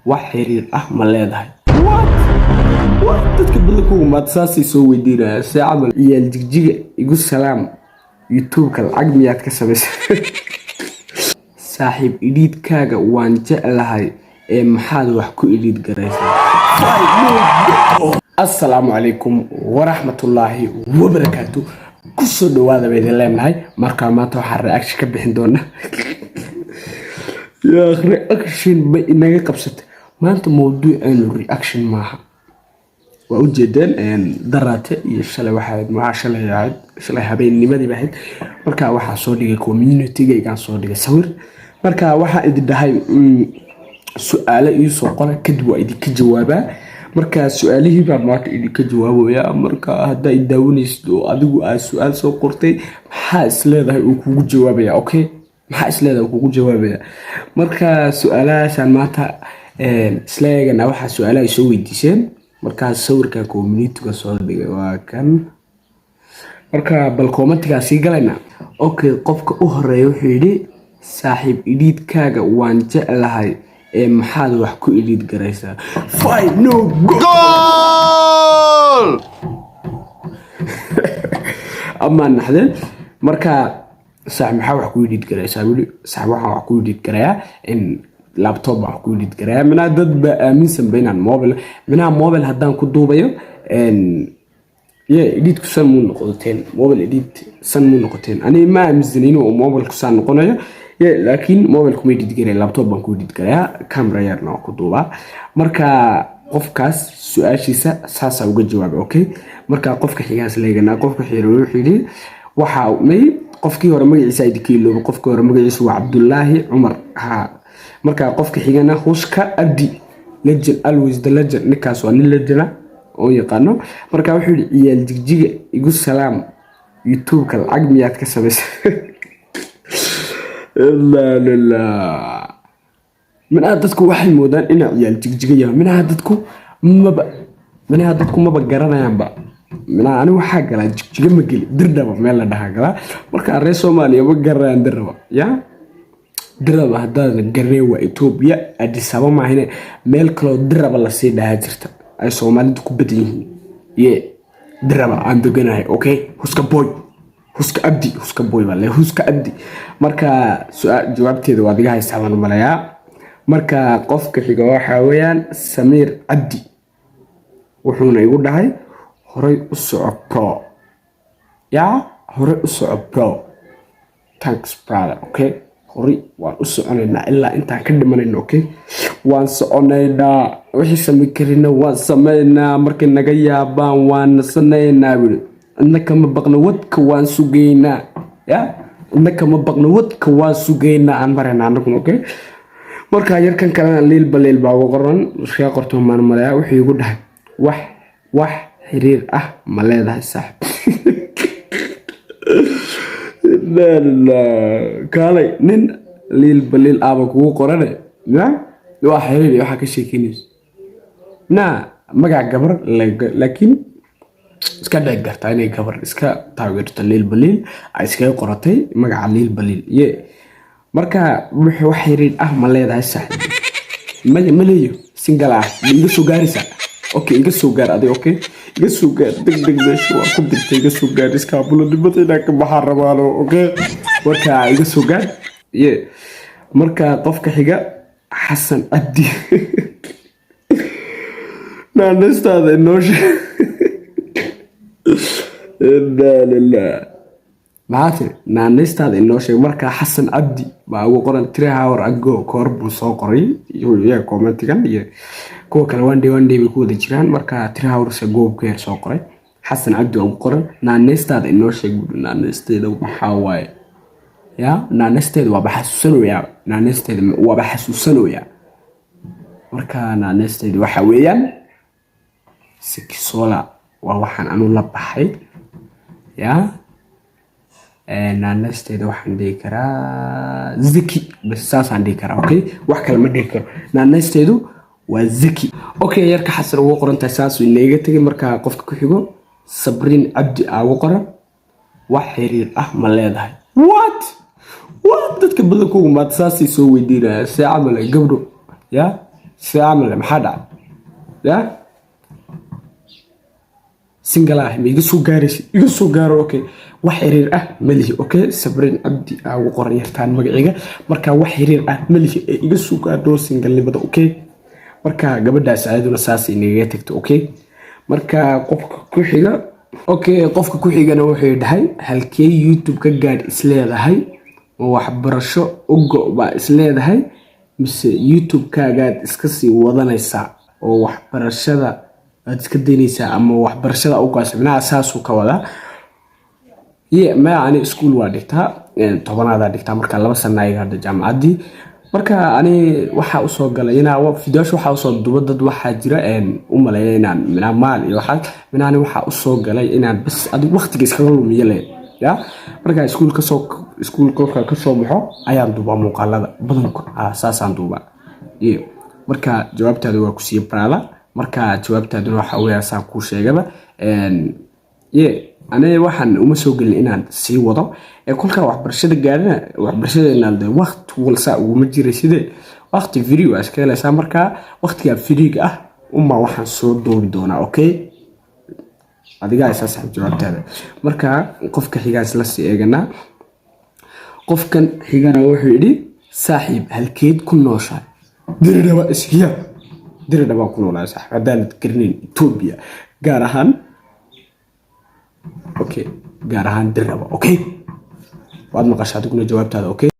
Wax xiriir ah ma leedahay? What? What? Dadka badankoogu maad saasay soo weydiinaya. See camal? Ciyaal Jigjiga igu salaam. YouTube-ka lacag miyaad ka samaysay? Saaxiib, edit-kaaga waan jeclahay ee maxaad wax ku edit garaysaa? Assalaamu calaykum waraxmatullaahi wabarakaatu. Kusoo dhawaada bay idin leenahay. Markaa maanta waxaan reaction ka bixin doonaa. Yaa reaction bay inaga qabsatay maanta? Mawduuceenu reaction maaha. Waa ujeedeen daraate iyo shalay, waxaa maxaa shalay ahayd? Shalay habeennimadii ba ahayd. Marka waxaa soo dhigay community-gaygaan soo dhigay sawir. Marka waxaa idin dhahay su-aalo iisoo qora, kadib waa idinka jawaabaa. Marka su-aalihii baan maanta idinka jawaabaya. Marka haddaa i daawanaysid oo adigu aad su-aal soo qortay, maxaa isleedahay uu kugu jawaabaya? Okay, maxaa isleedahay uu kugu jawaabaya? Marka su-aalahaasaan maanta isla eeganaa. Waxaa su-aalaha soo weydiiseen markaas sawirka community-ga soo dhigay waa kan. Marka bal comment-igaa sii galayna. Okay, qofka u horeeya wuxuu yidhi: "Saaxiib, edit-kaaga waan jeclahay ee maxaad wax ku edit garaysaa?" Five no Goal! Amaa naxdeen. Marka saaxiib, maxaa wax ku edit garaysaa weli? Saaxiib, waxaan wax ku edit garayaa in laptop baan wax ku edit garayaa. Minaa dad baa aaminsanba inaan mobile, minaha mobile haddaan ku duubayo ye edit-ku san muu noqoteen, mobile edit san muu noqoteen. Aniga ma aaminsan inuu mobile-ku saan noqonayo ye, laakiin mobile kuma edit garaya, laptop baan ku edit garayaa, camera yarna waan ku duubaa. Marka qofkaas su-aashiisa saasaa uga jawaabay. Okay, marka qofka xigaas leeganaa. Qofka xiga wuxuu yidhi, waxa may qofkii hore magaciisa idinka iloobay. Qofkii hore magaciisa waa Cabdulaahi Cumar ha. Marka qofka xigana Huska Abdi, legend, always the legend. Ninkaas waa nin legend oo yaqaano. Marka wuxuu yihi: "Ciyaal Jigjiga igu salaam. YouTube-ka lacag miyaad ka samaysay?" La la, minaha dadku waxay moodaan inaa ciyaal Jigjiga yahay. Minaha dadku maba garanayaanba. Minaha anigu waxaa galaa Jigjiga ma geli, Dirdhaba meel la dhahaa galaa. Marka reer Soomaaliya ma garanayaan Dirdhaba. Ya Dirraba haddaadan garanay, waa Etoobiya, Addis Ababa maahine meel kaloo Dirraba lasii dhahaa jirta ay Soomaalidu ku badan yihiin. Ye, Dirraba aan deganahay. Okay, Huska boy, Huska Abdi, Huska boy baa le, Huska Abdi. Marka jawaabteeda waad iga haysaa baan u malayaa. Marka qofka xiga waxaa weeyaan Samiir Cabdi, wuxuuna igu dhahay: "Horay u soco bro." Yaa, "Horay u soco bro." Thanks brother. Okay, horay waan u soconaynaa ilaa intaan ka dhimanayno. Okay, waan soconaynaa, wixii samayn karina waan samaynaa, markay naga yaabaan waan nasanaynaa buri. Cidna kama baqno, wadka waan sugaynaa. Ya, cidna kama baqno, wadka waan sugaynaa, aan maraynaa anaguna. Okay, marka yarkan kalena Liilba Liil baa ugu qoran, iskaga qorto maan malayaa. Wuxuu igu dhahay: Wax xiriir ah ma leedahay saaxib?" Kaalay, nin Liilba Liil aaba kugu qorane, ya waa xiriir waxaa ka sheekeynayso na magac gabar, laakiin iska dhici kartaa inay gabar iska taageerto Liilba Liil ay iskaga qoratay magaca Liilba Liil ye. Marka wuxuu: "Wax xiriir ah ma leedahay saaxiib?" Maya, ma leeyo, single ah. Ma iga soo gaaraysaa? Okay, iga soo gaar adig. Okay, iga soo gaar deg deg, meesha waa ku dirtay, iga soo gaar. Iskaabulanimada inaan ka baxaan rabaano. Okay, marka iga soo gaar ye. Marka qofka xiga Xasan Cabdi: "Naanastaada inoo sheeg." Inaa lilah, maxaa tiri? "Naanaystaada inoo sheeg." Marka Xasan Cabdi baa ugu qoran. 3 hour ago koor buu soo qoray iyaga comment-igan, iyo kuwa kale one day, one day bay ku wada jiraan. Marka 3 hours ago ka yar soo qoray Xasan Cabdi baa ugu qoran. "Naanaystaada inoo sheeg," buuri. Naanaysteeda maxaa waaye? Ya, naanaysteeda waaba xasuusanoyaa, naanaysteeda waaba xasuusanoyaa. Marka naanaysteeda waxa weeyaan Sikisola, waa waxaan anu la baxay. Ya, naanaysteeda waxaan dhihi karaa Zaki bas, saasaan dhihi karaa. Okay, wax kale ma dhihi karo, naanaysteedu waa Zaki. Okay, yarka Xasan ugu qoran tahay saasuu inaga tegay. Marka qofka ku xigo Sabriin Cabdi aa ugu qoran: "Wax xiriir ah ma leedahay?" What? What? Dadka badankoogu maad saasay soo weydiinaya. See camal gabdho ya Sida camal maxaa dhacay? Ya single ah, ma iga soo gaaraysa? Iga soo gaaro. Okay, wax xiriir ah ma lihi. Okay, Sabrin Cabdi aa ugu qoran yartaan magaciga. Marka wax xiriir ah ma lihi ee iga soo gaadho singlenimada. Okay, marka gabadhaas ayaduna saasay nagaga tagto. Okay, marka qofka ku xiga. Okay, qofka ku xigana wuxuu dhahay: "Halkee YouTube ka gaadh isleedahay? Ma waxbarasho u go' baa isleedahay mise YouTube-kaagaad iska sii wadanaysaa oo waxbarashada aad iska daynaysaa ama waxbarashada u go'aysa?" Micnaha saasuu ka wadaa. Ye, maya, ani iskuul waa dhigtaa, 10aad-aa dhigtaa. Marka 2 sana ayaga hadda jaamacaddii. Marka ani waxaa usoo galay inaa fideosha waxaa usoo duba. Dad waxaa jira u maleeya inaan minaa maal iyo waxaas. Minaa ani waxaa usoo galay inaan bas adig waqtiga iskaga lumiyo le. Ya, markaa iskuul kasoo, iskuul kolka kasoo baxo ayaan duubaa muuqaalada badanku. Saasaan duubaa. Ye, marka jawaabtaada waa ku siiye, brother. Marka jawaabtaaduna waxa weya saan kuu sheegaba. Ye, aniga waxaan uma soo gelin inaan sii wado ee kolkaa waxbarashada gaarina. Waxbarashada de waqti walsaa uguma jira, side waqti free waa iska helaysaa. Markaa waqtigaa free-ga ah unbaa waxaan soo duubi doonaa. Okay, adigaa isaa saxib jawaabtaada. Marka qofka xigaan isla sii eeganaa. Qofkan xigana wuxuu yidhi: "Saaxiib, halkeed ku nooshahay?" Diridhaba ishiya, Diridhabaa ku noolaa, saaxiib, haddaanad garanayn Etoobiya, gaar ahaan, okay, gaar ahaan Diridhaba. Okay, waad maqasha adiguna jawaabtaada. Okay.